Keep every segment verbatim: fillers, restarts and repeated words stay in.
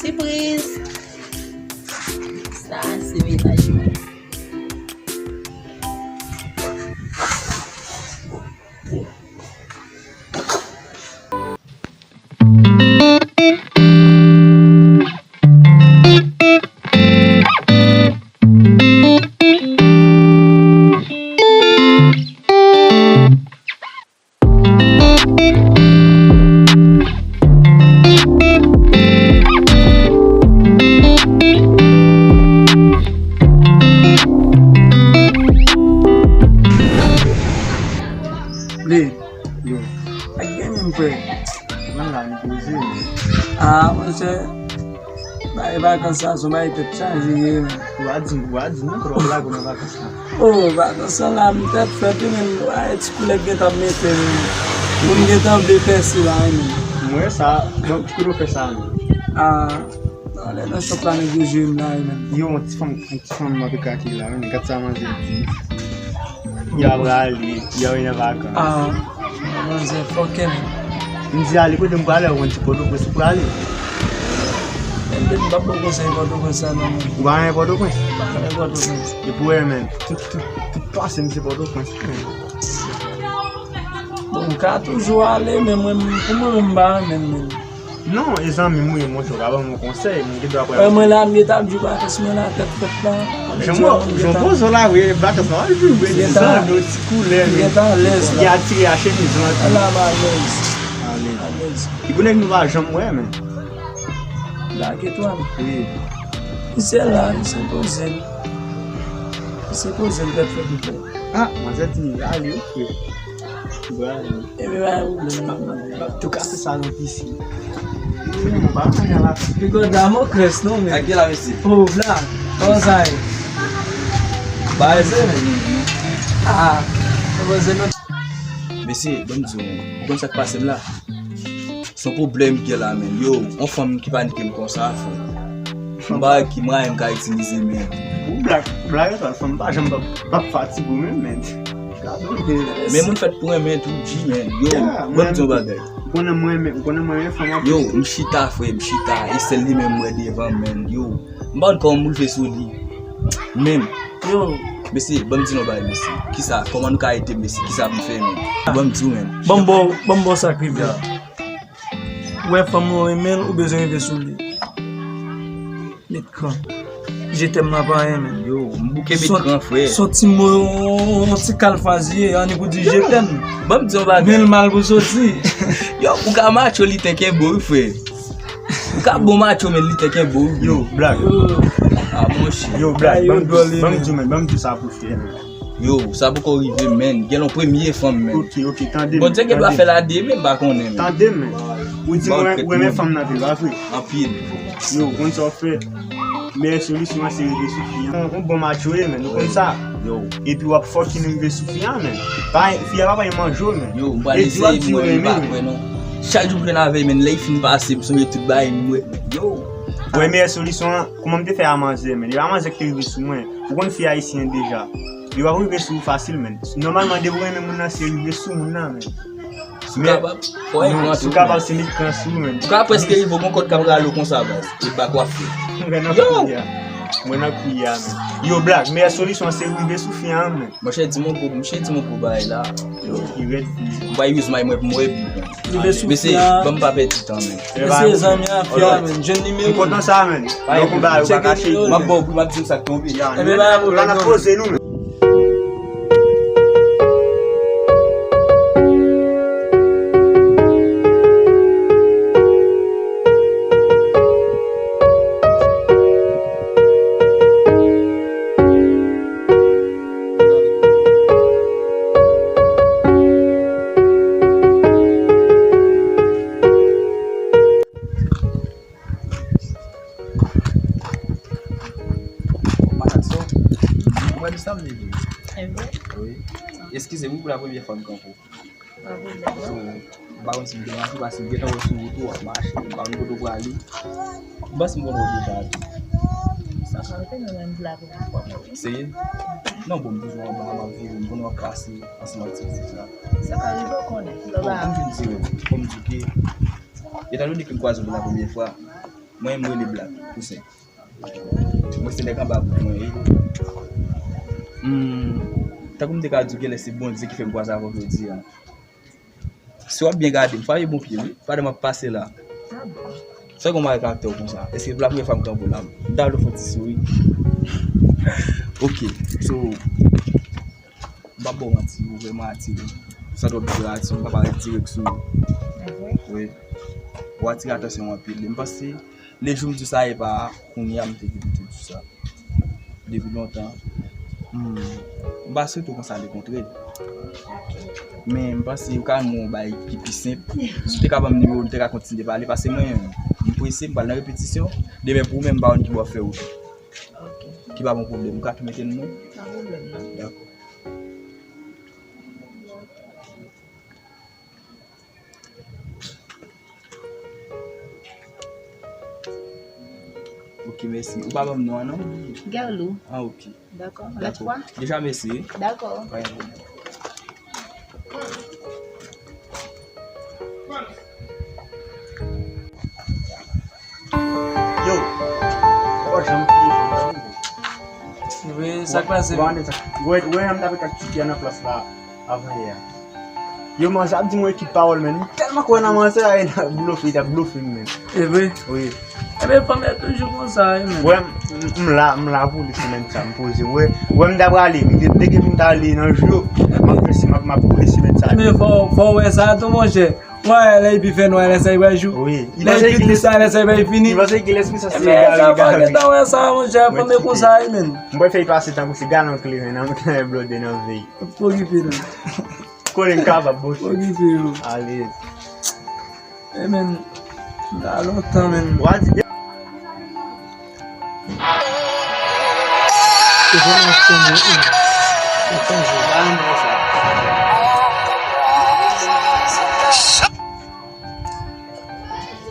Sipriz! Sa se mennaj mwen. Li, yo, ak gen menm frè. Mwen la, m poze, men. Ah, monchè, bay vakans sa, se yon bay tèt chaje, ye, men. Ou a di, ou a di, non, twò blago nan vakans la. Oh, vakans lan la, m tèt frèt, wi, men, ay, ti koulèg gentan mete, men. Moun gentan vle pèse la, wi, men. Mwen sa, donk, ki kote w fè sa, men? Ah, non, lè nan shop la, nèg yo jwe m la, wi, men. Yo, yon ti fanm, yon ti fanm m ap kake la, wi, men. Gad sa manzè di. Yo ap rale, yo vin nan vakans. Ah, manzè fòkè, men. M di ale kote m prale, ou konn se Pòtoprens ou prale. Enben, m p ap ba w konsèy Pòtoprens sa non, men. Ou pa renmen Pòtoprens? M pa renmen Pòtoprens. E pou renmen, tout, tout, tout pase m se Pòtoprens. Bon, m ka toujou ale, men mwen, pou mwen menm, m pa renmen l, men. Non, e zanmi m wi, monchè, ou ka ban m yon konsèy, m gen dwa pran. Wè, mwen la, m gentan ap jwe vakans mwen la, tèt fèt la. Jan m, jan m poze w la, wi, vakans la, w ap jwe, wi, ti zanno, ti koulè, wi. Gentan alèz la. Li atire a chemiz lan. Ala m alèz. Alèz. Alèz. Li pou nèg nou pa janm wè, men. Black Etoile. Wi. Misye la, misye poze l. Misye poze l, tèt fèt li fè. Ah, manzè di, ale, wi, frè. Epi pa gen pwoblèm, m ap, m ap, m ap tou kase sa nan pisin. Mwen pa konnen la. Piga Damoclès non, men. Ak gen la, mesye. Oh, Black. Kòman sa ye? Ba, se. Ah, kòman se non? Mesye, ban m di w, men. Ou konn sa k pase m la? Se yon pwoblèm m gen la, men. Yo, yon fanm ki panike m konsa, frè. Yon bagay ki mwayen m ka itilize, men. Ou Black, Black Etoile, fanm pa janm p ap, p ap fatige w menm, men. Men moun fèt pou renmen tou, G, men. Yo, ban m di yon bagay. Ou konnen mwen renmen, ou konnen mwen renmen fanm anpil. Yo, m chita, frè, m chita. E sèl li menm m wè devan m, men. Yo, m pa konn kòman m rive sou li. Menm. Yo. Mesye, ban m di nou bagay, mesye. Kisa, kòman nou ka ede, mesye? Kisa pou m fè, men? Ban m di w, men. Ban m ba w, ban m ba w sa k rive. Ou wè fanm ou renmen l, ou bezwen rive sou li. Met kran. Je t'aime nan pa anyen, men. Yo, m bouke met kran, frè. Son ti mo, yon ti kalfaz ye, annik ou di je t'aime. Ban m di yon bagay. Men l mal pou soti. Yo, ou ka matcho li te kenbe w, wi, frè. Ou ka bon matcho, men li te kenbe w, wi. Yo, Black. Ah, monchè. Yo, Black, ban m di w, men, ban m di w sa pou fè, men. Yo, sa poko rive, men. Gen yon premye fanm, men. Ok, ok, tande m. Bondye gen dwa fè l a de men, m pa konnen, men. Tande m, men. Ou di mwen, ou renmen fanm nan anpil, pa vre? Anpil. Yo, ou konn sa w fè? Meyè solisyon an se rive sou fi an. Yon bon match ou ye, men, ou konn sa. Yo. Epi w ap fòk fin rive sou fi an, men. Pa, fi a pa bay manje w, men. Yo, m pral eseye, mwen, m pa kwè, non. Chak jou m jwenn avè l, men, lè l fin pase, m sonje tout bagay, m wè, men. Yo. Wè, meyè solisyon an, kòman m te fè a manzè, men. E pa manzè ki te rive sou mwen. Ou konn fi ayisyen deja. Yo ap rive sou ou fasil, men. Nòmalman, depi w renmen moun nan, se rive sou moun nan, men. Si w kapab, fò w rantre, si w kapab, se met kran sou ou, men. Ou ka prèske rive, w gon kòd k ap rale w konsa, baz. E bak w ap fè. Mwen nan kouya. Mwen nan kouya, men. Yo, Black, meyè solisyon an se rive sou fi an, men. Monchè, di m yon gwo, monchè, di m yon gwo bagay la. Yo, ki rèd, fi. M bay use may mwen pou m wè pi. Mesye, ban m pa pèdi tan, men. Mesye, zanmi a fi a, men. Jwenn nimewo. M kontan sa, men. Yo konba, yo pa kache. M ap ba w, m ap di w sa k tonbe. Ya, nou la n ap poze nou, men. Masak so. Ou wè misye ap leve? Wi. Eskize m pou la premyè fwa m kanpe w. Pa pwoblèm. So, m pa konn si m te mache, paske m gentan wè w sou wout ou, w ap mache, m pa konn kote w prale. M panse m konn wè w deja tou. Sa ka rive, men m vle la premyè fwa mwen. Serye? Non, bon, m toujou anba, m ap vire, m konn w ap pase ansanm ak ti pitit la. Sa ka rive, w konnen. Bon, ban m vin di w, fò m di w ke, etandone ke m kwaze w pou la premyè fwa, Mwen, m rele Black, tou senp. Mwen se nèg anba bout mwen ye. Hmm, tankou m te ka di w genlè se Bondye ki fè m kwaze avè w jodi a. Si w ap byen gade m, frape bon pye wi, pandan m ap pase la. Sa bon. Sa konn mare karaktè w konsa? Èske pou la premyè fwa m kanpe w la? M ta vle w fè yon ti souri. Ok, so, m p ap ba w manti, ou vrèman atire m. San twòp dilatyon, m pa parèt dirèk sou ou. Wi. Ou atire atansyon m anpil. E m panse, le jou m di w sa, e pa kounye a m te gen pou m te di w sa. Depi lontan. Hmm. M pa swete w konsa lekontre. Men m panse ou ka ban m yon bagay ki pi senp. Si w te ka ban m nimewo w, nou te ka kontinye pale. Paske mwen, m prese, m pral nan repetisyon. Demen pou ou menm, m pa konn ki bò w ap fè wout ou. Ok. Ki pa bon pwoblèm. Ou ka tou mete non w? Pa pwoblèm, non. Dakò. Ok, mèsi. Ou pa ban m non an, non? Guerlou. Ah, ok. Dakò. Lòt fwa? Deja, mèsi. Dakò. Pa gen pwoblèm. Yo, ou pa janm fini fanm nan, non. Wi, sa k pase? Ou pa konnen sa. Wè, wè, m t ap ak ti fi a nan plas la avan yè a. Yo, manzè ap di m yon ekip pawòl, men. M tèlman kwè nan manzè a, e nan blofe, li t ap blofe m, men. E vre? Wi. Ebyen, fanm yo toujou konsa, wi, men. Wè, m, m, m la, m la pou li semèn sa, m poze. Wè, wè, m ta prale, m te, te gen pou m ta ale nan jou yo, m ap fè si, m ap, m ap pou li semèn sa. Men fò, fò w wè sa tou, monchè. Mwen, lè epi fè nwè, lè sa e bay jou. Wi. Lè epi tris la, lè sa e bay fini. Li panse ki lespri sa se egare, egare. Sa pa gentan wè sa, monchè, fanm e konsa, wi, men. Mwen fè l pase tankou se galon kleren nan, nan blòdè nan vey. Pa okipe l. Konnen m kapab, monchè. Pa okipe yo. Ale. E men, sa lontan, men. Wa di. Se vrèman fò, men. Mwen sonje, pa renmen sa.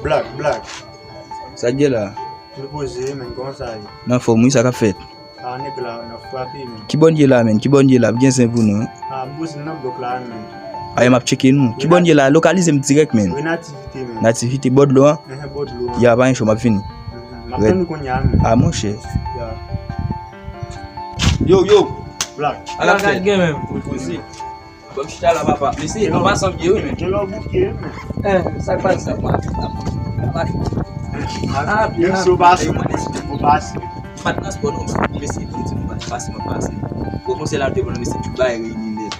Black, Black. Sa k gen la? Nou poze, men, kòman sa ye? Nan fòm, wi, sa k ap fèt? A, nèg la, n ap frape, men. Ki bò n ye la, men? Ki bò n ye la? Ap gen zen pou nou, wi. A, m poze nan blòk la, men. A, m ap tcheke nou. Ki bò n ye la? Lokalize m dirèk, men. Wi, Nativite, men. Nativite, bò dlo an? Enhen, bò dlo an. Ya, pa gen cho, m ap vini. Enhen. M ap tann ou kounye a, men. A, monchè. Ya. Yo, yo. Black. Ala fè. Gen menm. Poze. Bon, m chita la, papa. Mesye, an pasan m ye, wi, men. Gen lè w bouke, men. Eh, sa k pase? Sa k pase? Sa k pase? Ah, byen. Menm si w pase, ou pase. M pa t nan spò, non, mesye, pou m di nou pase, m ap pase. Bon, konsèy la, m te pran, mesye, tout bagay reyini nèt.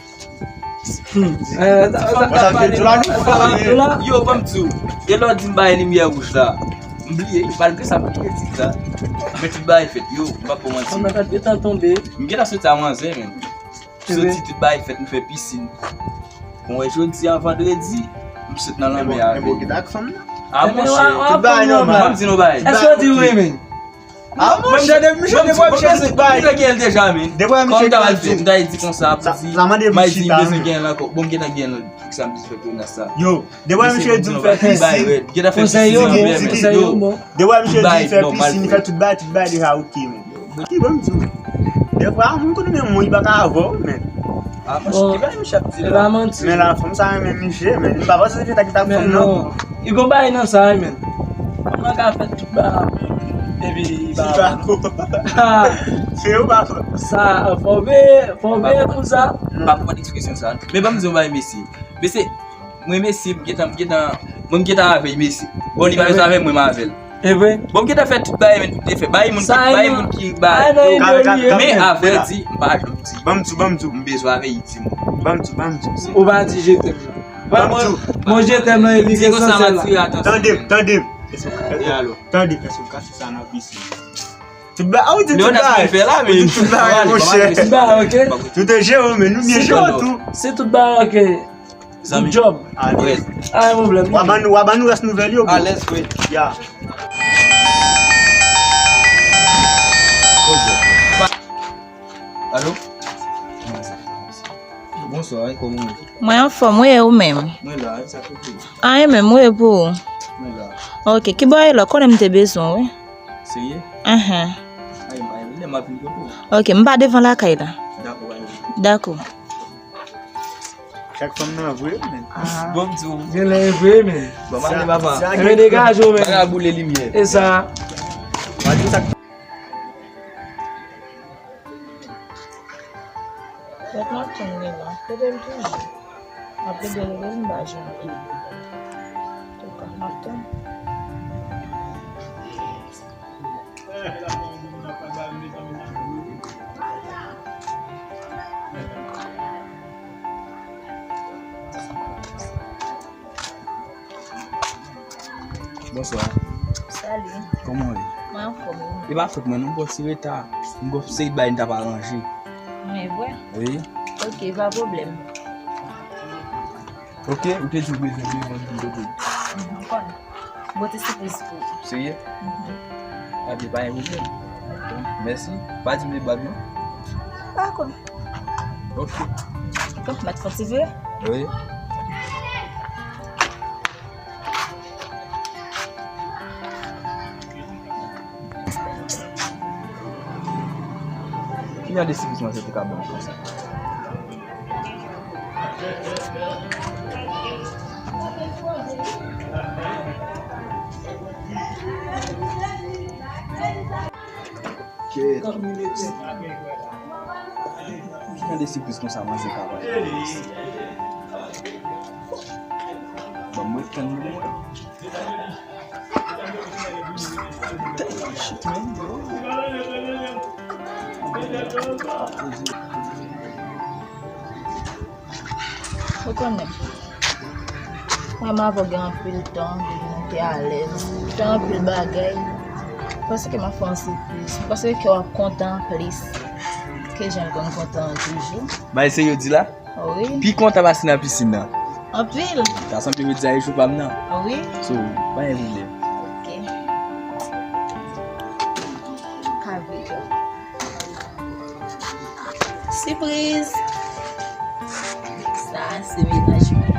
Hmm. Eh, sa, sa, sa, sa, sa, la, nou, la, la. Yo, ban m di w, gen lè w di m bay limyè wouj la. M bliye, malgre sa, m bliye tit la. Men tout bagay fèt, yo, m p ap ba w manti. Kòman sa t gentan tonbe? M gentan soti a onz è, men. Soti tout bagay fèt, nou fè pisin. Bon, wè, jodi a vandredi, m sot nan lanmè avè l. Men bon, gen ak fanm nan. Ah, monchè, tout bagay nòmal. Ban m di nou bagay. Èske w di wi, men? Ah, monchè, depi misye, depi misye tout bagay. Mwen gen l deja, men. Depi misye, kòm m ta di, m ta di konsa, pou di, m a di, m bezwen gen l ankò. Bon, m gentan gen l, poukisa m bezwen fè prenans sa? Yo, depi misye di m fè pisin. Konsèy yo bon, konsèy yo bon. Depi misye di m fè pisin, fè tout bagay, tout bagay deja oke, men. Ki bon m di w? Defwa, moun konnen menm mwen, li pa ka avè w, men. Ah, monchè, ki bagay misye ap di la? E pa manti. Men la, fanm sa renmen misye, men. Li pa panse se ta ki ta fanm nan. Li gon bagay nan sa, wi, men. Fanm nan ka fè tout bagay, men. Epi, li pa. Se yo pa. Sa, fò w veye, fò w veye pou sa. M pa konprann ekspresyon sa. Men ban m di yon bagay, mesye. Mesye, mwen, mesye, m gentan, m gentan, mwen, m gentan avè l, mesye. Bon, li pa bezwen avè mwen, m avè l. E vre? Bon, m gentan fè tout bagay, men, pou m te fè. Bay moun ki, bay moun ki, bay. Men, avrèdi, m pa janm di. Ban m di w, ban m di w. M bezwen avè l, di m. Ban m di w, ban m di w. Ou pa di je t'aime non. Ban m di w. Mon je t'aime non, li esansyèl la. Tande m, tande m. Tande m, èske w kase sa nan pisin? Tout bagay, ou di tout bagay. Ou di tout bagay, monchè. Tout bagay, ok. Tout e jere, men nou byen jere tou. Si tout bagay, ok. Good job. Alèz. Pa gen pwoblèm. W a ban nou, w a ban nou rès nouvèl yo, bro. Alèz, wi. Ya. Alo? Bonswa, wi, kòman w ye? Mwen anfòm, wi, e ou menm? Mwen la, wi, sa k rive? Anyen menm, wi, e pou ou? Mwen la. Ok, ki bò w ye la? Konnen m te bezwen w, wi. Serye? Enhen. Ay, ay, lè m ap vin kote w. Ok, m pa devan lakay la. Dakò, pa gen pwoblèm. Dakò. Chak fanm nan vre, men. Ah. Bon, m di w. Genlè e vre, men. Bon, m ale, papa. Sa, sa, men degaje w, men. Bagay boule limyè. E sa. Pa di sa. Fèt m ap tann li la. Kote l toujou? M ap rele l, rele l, m pa jwenn li. Antouka, m ap tann. Bonswa. Salut. Kòman w ye? Mwen anfòm, wi. E pa fòt mwen non, m gon ti reta. M gon seri bagay m t ap aranje. Men vre? Wi. Ok, pa pwoblèm. Ok, ou te di w bezwen de mwen pou m te di. M konn. Bon, ti sipriz pou ou. Serye? Mhm. Ebyen, pa gen pwoblèm. Ok. Mèsi. Pa di m de bag non. Pa konn. Ok. Bon, mèt fè ti vire. Wi. Ki jan de sipriz mwen te ka ban konsa? Kèt. Ki jan de sipriz konsa manzè ka bay? Ban mwen tann li mwen. Damn, shit, man, bro. Ou konnen, mwen menm avè w gen anpil tan, depi nou te alèz, fè anpil bagay. Paske m ap fè yon sipriz. Paske kè w ap kontan plis ke jan l konn kontan an toujou. Bay se yo di la? Wi. Pi kontan pase nan pisin nan. Anpil. Sa sanble yo di a e jou pa m nan. Wi. So, pa gen pwoblèm. Ok. Ka vire. Sipriz! Sa se mennaj mwen.